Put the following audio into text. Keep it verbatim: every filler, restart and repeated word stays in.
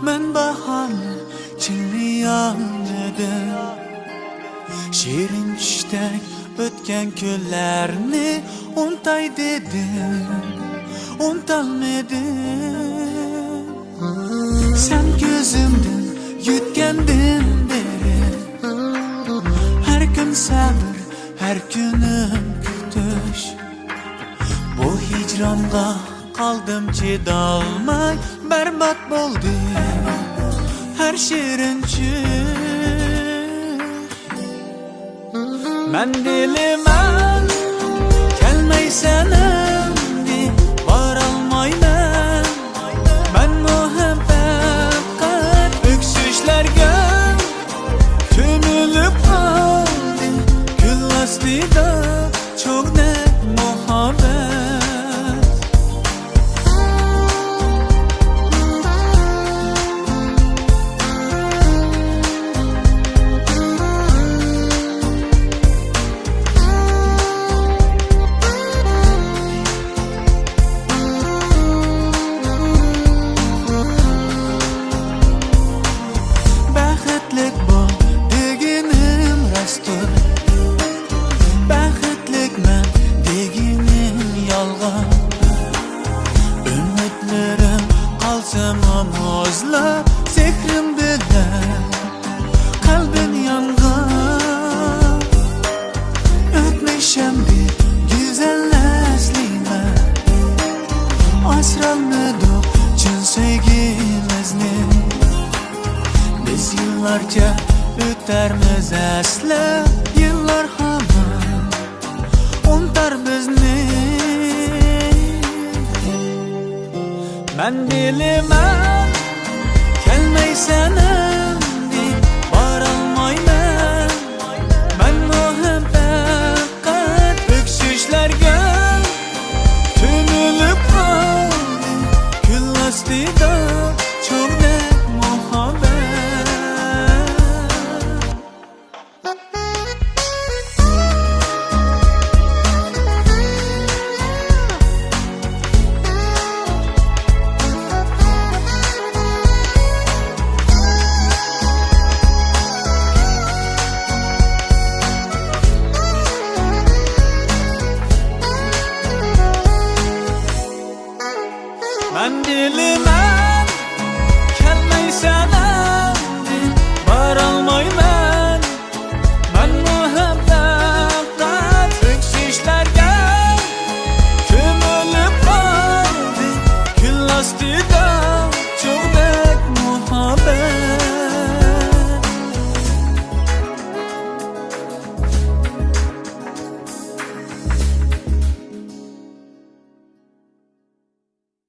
مەن باھارنى چىڭلىيالمىدىم. شېرىن چۈشتەك ئۆتكەن كۈنلەرنى ئۇنتاي دېدىم، ئۇنتالمىدىم. سەن كۆزۈمدىن يۆتكەندىن بېرى، ھەر كۈن سەۋر، ھەر كۈنۈم كۈتۈش. بۇ ھىجرانغا قالدىم چىدالماي، بەربات بولدى ھەر شېرىن چۈش. مەن بىلىمەن، كەلمەيسەن ئەمدى، بارالمايمەن. مەنمۇ ھەم پەقەت ئۆكسۈشلەرگە كۆمۈلۈپ قالدىم، گۈل ئاستىدا چوغدەك مۇھەببەت. بەختلىك بول دېگىنىم راستتۇر، بەختلىكمەن دېگىنىم يالغان. ئۈمىدلىرىم قالسىمۇ مۇزلاپ، سېھرىم بىلەن قەلبىم يانغان. ئۆتمۈش ئەمدى گۈزەل ئەسلىمە، ئاسرالمىدۇق چىن سۆيگۈمىزنى. بىز يىللارچە ئۆتەرمىز ئەسلەپ، يىللار ھامان ئۇنتار بىزنى. مەن بىلىمەن، كەلمەيسەن ئەمدى، بارالمايمەن. مەنمۇ ھەم پەقەت ئۆكسۈشلەرگە كۆمۈلۈپ قالدىم، گۈل ئاستىدا چوغدەك مۇھەببەت. مەن بىلىمەن،